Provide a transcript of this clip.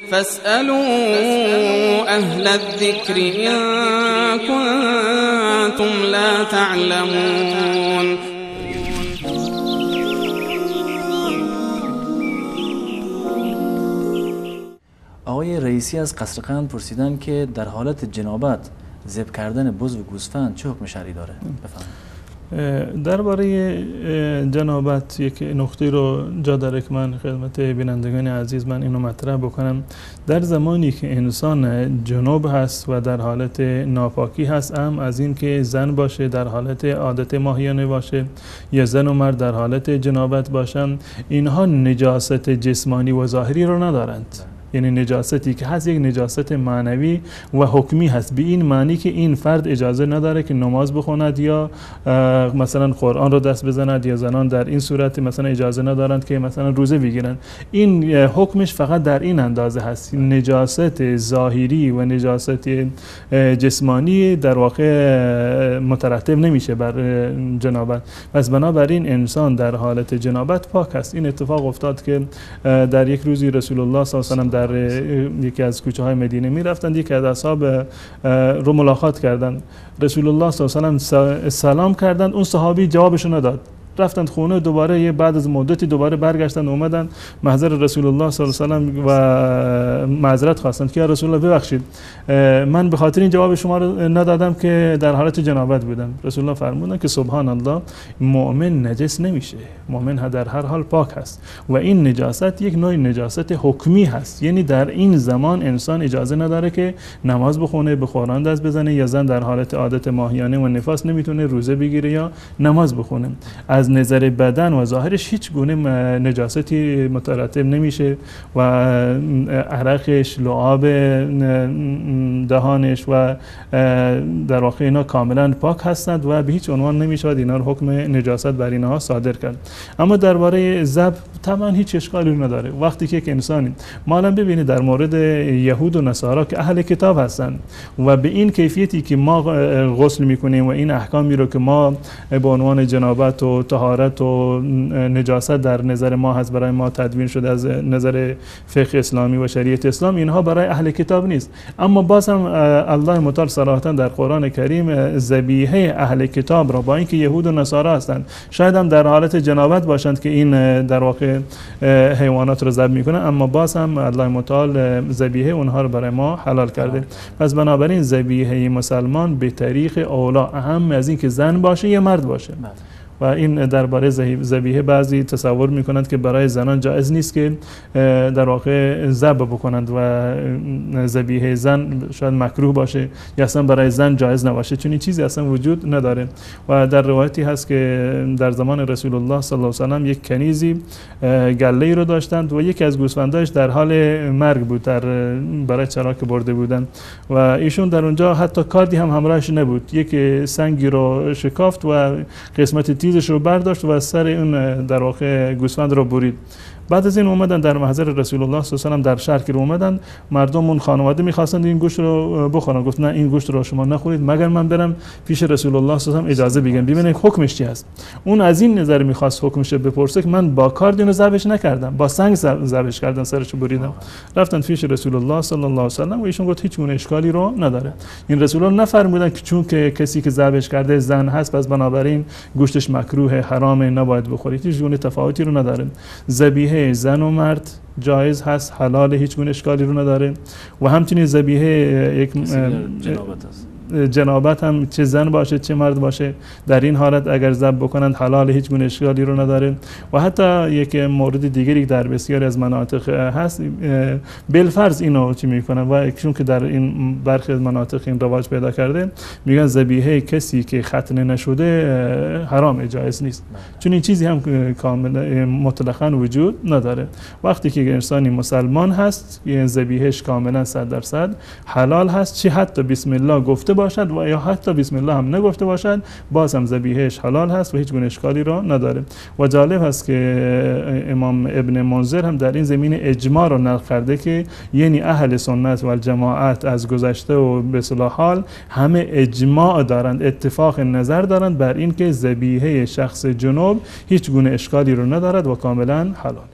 فاسألوا أهل الذكر إن كنتم لا تعلمون. آقای رئیسی از قصرقند پرسیدن که در حالت جنابت ذبح کردن بز و گوسفند چه حکم شرعی داره؟ بفرمایید. درباره جنابت یک نقطه رو جا داره که من خدمت بینندگان عزیز من اینو مطرح بکنم. در زمانی که انسان جنوب هست و در حالت ناپاکی هست، هم از این که زن باشه در حالت عادت ماهیانه باشه یا زن و مرد در حالت جنابت باشن، اینها نجاست جسمانی و ظاهری رو ندارند. یعنی نجاستی که هست یک نجاست معنوی و حکمی هست، به این معنی که این فرد اجازه نداره که نماز بخواند یا مثلا قرآن رو دست بزند، یا زنان در این صورت مثلا اجازه ندارند که مثلا روزه بگیرند. این حکمش فقط در این اندازه هست. نجاست ظاهری و نجاست جسمانی در واقع مترتب نمیشه بر جنابت. پس بنابراین انسان در حالت جنابت پاک است. این اتفاق افتاد که در یک روزی رسول الله صلی الله علیه و آله در یکی از کوچه های مدینه می رفتند، یکی از اصحاب رو ملاقات کردند. رسول الله صلی الله علیه و سلام کردند، اون صحابی جوابش نداد. رفتند خونه، دوباره بعد از مدتی دوباره برگشتند، اومدن محضر رسول الله صلی الله علیه و و معذرت خواستند که یا رسول الله ببخشید، من به خاطر این جواب شما رو ندادم که در حالت جنابت بودم. رسول الله فرمودند که سبحان الله، مؤمن نجس نمیشه، مؤمن در هر حال پاک هست و این نجاست یک نوع نجاست حکمی هست. یعنی در این زمان انسان اجازه نداره که نماز بخونه، به قرآن دست بزنه، یا زن در حالت عادت ماهیانه و نفاس نمیتونه روزه بگیره یا نماز بخونه. از نظر بدن و ظاهرش هیچ گونه نجاستی مترتب نمیشه و عرقش، لعاب دهانش و در واقع اینا کاملا پاک هستند و به هیچ عنوان نمیشود اینا رو حکم نجاست بر اینها صادر کرد. اما درباره ذبح طبعا هیچ اشکالی نداره. وقتی که یک انسانی، ما الان ببینید در مورد یهود و نصارا که اهل کتاب هستند و به این کیفیتی که ما غسل میکنیم و این احکامی رو که ما به عنوان جنابت و طهارت و نجاست در نظر ما هست، برای ما تدوین شده از نظر فقه اسلامی و شریعت اسلام، اینها برای اهل کتاب نیست. اما باز هم الله متعال صراحتا در قرآن کریم ذبیحه اهل کتاب را، با اینکه یهود و نصارا هستند، شاید هم در حالت جنابت باشند که این در واقع حیوانات رو ذبح میکنن، اما باز هم الله متعال ذبیحه اونها رو برای ما حلال کرده. پس بنابراین ذبیحه مسلمان به طریق اولا، اهم از اینکه زن باشه یا مرد باشه. و این درباره ذبیحه بعضی تصور میکنند که برای زنان جایز نیست که در واقع ذبح بکنند و ذبیحه زن شاید مکروه باشه یا اصلا برای زن جایز نباشه. چون این چیزی اصلا وجود نداره. و در روایتی هست که در زمان رسول الله صلی الله علیه و سلم یک کنیزی گله‌ای رو داشتند و یکی از گوسفنداش در حال مرگ بود، در برای چرا که برده بودند و ایشون در اونجا حتی کاردی هم همراهش نبود، یک سنگی رو شکافت و قسمت تیز رو برداشت و سر اون در واقع گوسفند رو برید. بعد از این اومدن در محضر رسول الله صلی الله علیه و در شهر که اومدن، مردم اون خانواده می‌خواستند این گوشت رو بخورن. گفت نه، این گوشت رو شما نخورید مگر من برم پیش رسول الله صلی الله علیه و اجازه بگیرم، ببینید حکمش چی هست. اون از این نظر می‌خواست حکمش بپرسه که من با کارد اینو ذبحش نکردم، با سنگ ذبحش کردم، سرش بریدم. رفتن پیش رسول الله صلی الله علیه و سلم و ایشون گفت هیچ گونه اشکالی رو نداره. این رسول الله نفرمودن که چون که کسی که ذبحش کرده زن هست پس بنابراین گوشتش مکروه، حرامه، نباید بخورید. هیچ گونه تفاوتی رو نداره. ذبیحه زن و مرد جایز هست، حلال، هیچ گونه اشکالی رو نداره. و همچنین ذبیحه یک جنابت است. جنابت هم چه زن باشه چه مرد باشه، در این حالت اگر ذبح بکنند حلال، هیچ گونه اشکالی رو نداره. و حتی یک مورد دیگری در بسیاری از مناطق هست، بالفرض اینو چی میکنن و چون که در این برخی از مناطق این رواج پیدا کرده، میگن ذبیحه کسی که ختنه نشده حرام، جایز نیست. چون این چیزی هم کاملا مطلقاً وجود نداره. وقتی که انسانی مسلمان هست، ذبیحهش کاملا 100% حلال هست، چه حتی بسم الله گفته باشد و یا حتی بسم الله هم نگفته باشد، باز هم ذبیحهش حلال هست و هیچ گونه اشکالی را نداره. و جالب هست که امام ابن منذر هم در این زمینه اجماع را نقل کرده که یعنی اهل سنت و الجماعت از گذشته و به اصطلاح حال همه اجماع دارند، اتفاق نظر دارند بر این که ذبیحه شخص جنوب هیچ گونه اشکالی رو ندارد و کاملا حلال.